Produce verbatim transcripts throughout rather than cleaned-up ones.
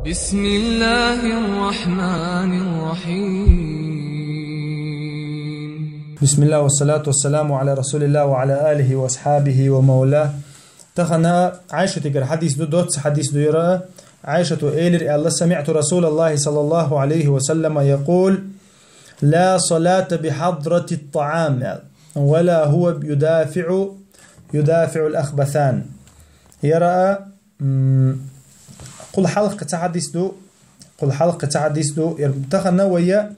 بسم الله الرحمن الرحيم. بسم الله والصلاة والسلام على رسول الله وعلى آله وأصحابه ومن والاه. Тахан Ӏайшатагара хьадис ду, доцца хьадис ду яра. Ӏайшата элира аьлла: سمعت رسول الله صلى الله عليه وسلم يقول: لا صلاة بحضرة الطعام، ولا هو يدافع، يدافع الأخبثان. Яра, м, кхул хьалха цхьа хьадис ду, кхул хьалха цхьа хьадис ду, яр тахан вай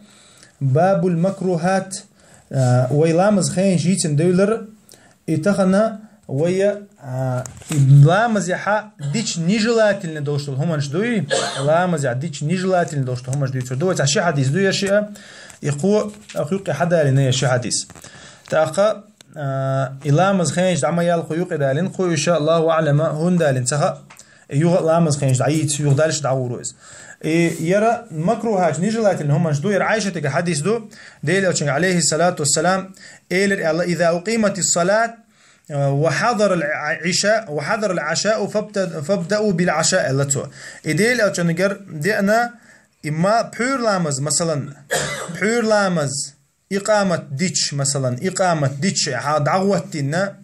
باب المكروهات, а, вай ламаз хенаш йийцина девлар, и тахан вай, а, и ламазехьа дича нежелательно долуш долу хӀуманаш дуй, ламазехьа дича нежелательно долуш долу хӀуманаш дуьйцур ду. Вай цхьа ши хьадис ду яр шиъ, и кхо, а, кху юккъе хьадалина яр ши хьадис. ТӀаккха, а, и ламаз хенаш дӀа ма ял кху юккъе далина, кху иша, Аллаху аӀлама, хӀунда далина ца хаьа, и юха ламаз хенаш дӀа йийца, юха дальше дӀагӀур ву иза. И яра макрухӀаш, нежелательно хӀуманаш ду, яра Ӏайшатагара хьадис ду, Делан Элчанга, عليه الصلاة والسلام, элира аьлла: إذا أقيمت الصلاة وحضر العشاء، وحضر العشاء فابت-، فابدأوا بالعشاء, аьлла цо. И Делан Элчангара деана, и ма-, пхьуьйра ламаз, масалан, пхьуьйра ламаз, икъамат дича, масалан, икъамат дича, хьа дӀагӀоттийна,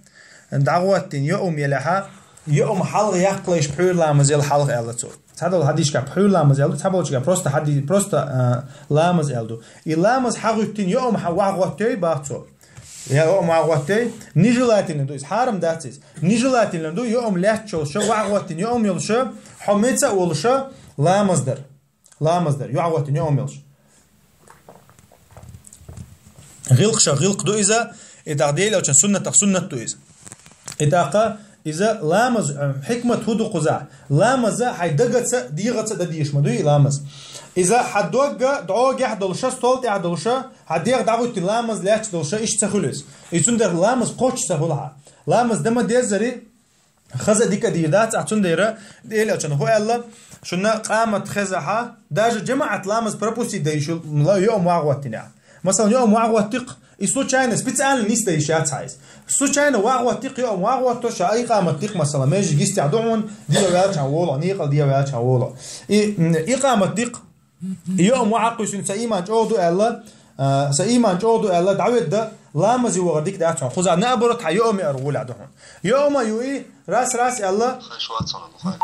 дӀагӀоттийна, йоӀам елахьа, йоӀам хьалха яккхалаш пхьуьйра ламаз яла хьалха, аьлла цо. Цхьадолу хьадисашкахь пхьуьйра ламаз аьлла ду, цхьаболчигахь просто хьади-, просто, а, ламаз аьлла ду. И ламаз хьагӀуьттийна йоӀам хьа-, вахгӀоттий бах цо. Я йоӀам вахгӀоттий, нежелательно ду иза, хьарам дац иза. Нежелательно ду йоӀам лаьтташ йолуша, вахгӀоттийна йоӀам йолуша, хьо меца а волуша, ламаз дар. Ламаз дар, йоӀ гӀоттина йоӀам йолуш. ГӀиллакхаша гӀиллакх ду иза, и тӀаккха Делан Элчан суннатах суннат ду иза. И тӀаккха иза ламаз, э, хьикмат хӀун ду кхузахь? Ламаза хьайн дагаца, дегӀаца дан дезаш ма дуй и ламаз. Иза хьан догга, дӀогахь долуша, стол тӀехь долуша, хьан дегӀ дӀагӀуьттина ламаз лаьтташ долуша, иштта ца хуьлу иза. И цундела ламаз кхоччуш ца хуьлу хьан. Ламаз дан ма деззара, хаза дика дийр дац, ахь цундела Делан Элчано хӀу аьлла, шуна къамат хезахьа, даже жамаӀат ламаз пропустить дайшула йоӀам вагӀоттинехь. Масалан, йоӀам вагӀоттикх, и случайно, специально нисдайш яц хьайс. Случайно вагӀоттикх, йоӀам вагӀотто, ша икъамат дикх, масалан, межи гистехь ду хьуна, дия ваьлча волу, некъал дия ваьлча волу. И, м, икъамат дикх, И йоӀам вахьа кхуьйсина, сан ийман чӀогӀа ду аьлла, а, сан ийман чӀогӀа ду аьлла, дӀаведда, ламазе вахар дика дац хьуна. Кхуза наоборот, хьан йоӀам яар гӀолехь ду хьуна. ЙоӀам а ю и, рас-рас аьлла. Хай швацана ду хай.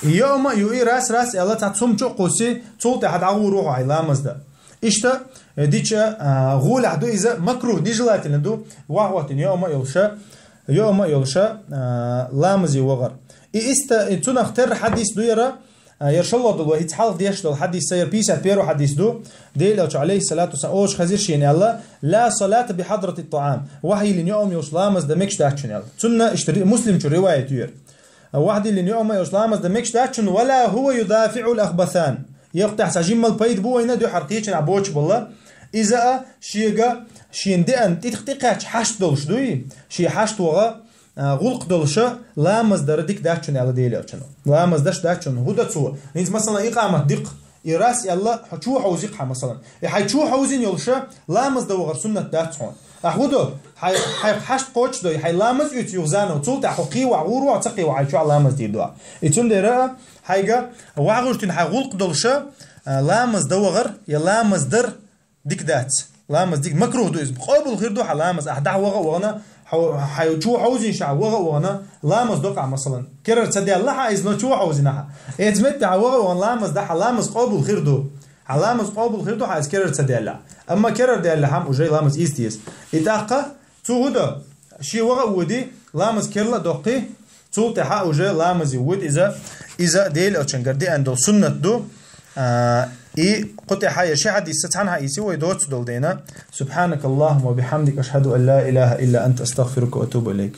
ЙоӀам а ю и, рас-рас аьлла, цхьа цум чу а кхуьссий, цул тӀаьхьа дӀагӀур ву хьо хьайн ламаз дан. Иштта, э, дича, а, гӀолехь ду иза, макрух, нежелательно ду, вахьоттина йоӀам а йолуша, йоӀам а йолуша, а, ламазе вахар. И иста, и цунах терра хьадис ду яра, А, яр шолгӀа долу, вай хӀинца хьалха деш долу хьадис, сан яр пятьдесят первый хьадис ду, Делан Элча, алейхиссалату вассалам, олуш хазир шена аьлла: «Ла салата бихьадратит таам». Вахьа йиллина йоӀам йолуш ламаз дан мегаш дац шуна аьлла. Цунна иштта ри-, Муслим чу риваят ю яр. Вахьа диллина йоӀам йолуш ламаз дан мегаш дац шуна, «ва ла хӀува юдафиӀул ахбасан». Йоккха тӀехь цхьа жиммал пайда бу вайна дуьхьал кхечанахь бочу болла. Иза а шега, шена деана тӀе-, тӀекхаьчча хьашт долуш дуй, шен хьашт ваха, а, гӀуллакх долуша, ламаз дара дика дац шуна аьлла Делан Элчано. Ламаз даш дац шуна. ХӀун до цо? ХӀинца, масалан, икъамат дикх, и рас аьлла, хьо чу хьовзикх хьан, масалан. И хьайн чу хьовзина йолуша, ламаз дан вахар суннат дац хьуна. А хӀун до? Хьай, хьайн хьашт кхочуш дой, хьайн ламаз уьйцу юха заново. Цул тӀаьхьа хьо кхий вахьа гӀур вахьа, ца кхий вахьа, хьайн чохь ламаз дийр ду. И цундела хьайга вахьа гӀуьртина хьайн гӀуллакх долуша, а, ламаз дан вахар, я ламаз дар, дика дац. Ламаз дика, макрух ду иза. Къобал хир ду хьан ламаз. Ахь дӀа ваха а вахана, хьо-, хьайн чу хьовзийна ша ваха а вахана, ламаз докъахь, масалан. Керара ца даьлла хьан иза, но чу хьовзийна хьан. Эца метте хьан ваха а вахана, ламаз да хьан, ламаз къобал хир ду. Хьан ламаз къобал хир ду хьан иза керара ца даьлла. Амма керара даьлла хьан, уже ламаз ийца деза. И тӀаккха, цу хӀун до, шен ваха а води, ламаз керла а доккхий, цул тӀаьхьа уже ламазе вуьту иза, иза Делан Элчангара деана долу суннат ду, а, и кху тӀаьхьа я ши хьадис, цхьаьна хьадис вай доцу долу дена. سبحانك اللهم وبحمدك، أشهد أن لا إله إلا أنت، أستغفرك وأتوب إليك.